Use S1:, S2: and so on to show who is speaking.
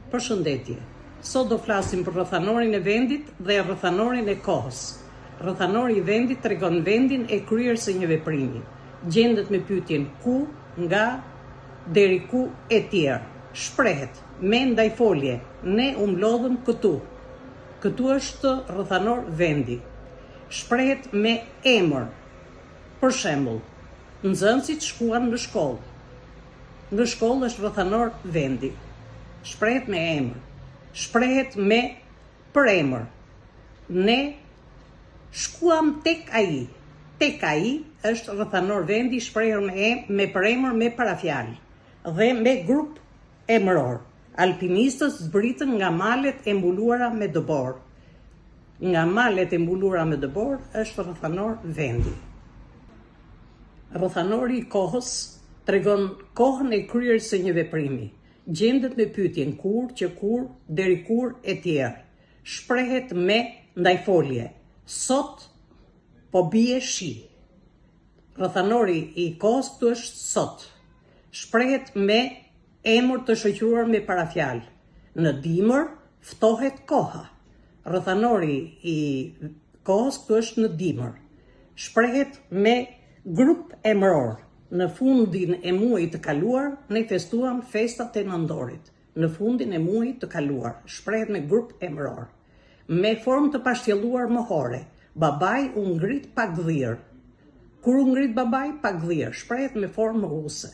S1: Përshëndetje. Sot do flasim për rrethanorin e vendit dhe rrethanorin e kohës. Rrethanori i vendit tregon vendin e kryerjes së një veprimi. Gjendet me pyetjen ku, nga, deri ku etj. Shprehet me ndajfolje, ne u mblodhëm këtu. Këtu është rrethanor vendi. Shprehet me emër. Për shembull, nxënësit shkuan në shkollë. Në shkollë është rrethanor vendi. Shprehet me emër. Shprehet me përemër. Ne shkuam tek ai. Tek ai është rrethanor vendi shprehur me e, me përemër me parafjalë dhe me grup emëror. Alpinistët zbritën nga malet e mbuluara me dëborë. Nga malet e mbuluara me dëborë është rrethanor vendi. Rrethanori i kohës tregon kohën e kryerjes së një veprimi. Gjendet me pyetjen kur, që kur, deri kur etj. Shprehet me ndajfolje. Sot po bie shi. Rrethanori i kohës këtu është sot. Shprehet me emër të shoqëruar me parafjalë. Në dimër ftohet koha. Rrethanori i kohës këtu është në dimër. Shprehet me grup emëror. Në fundin e muajit të kaluar ne festuam festat e nëntorit. Në fundin e muajit të kaluar. Shprehet me grup emëror. Me formë të pashtjelluar mohore. Babai u ngrit pa gdhirë. Kur u ngrit babai pa gdhirë, shprehet me formë mohuese.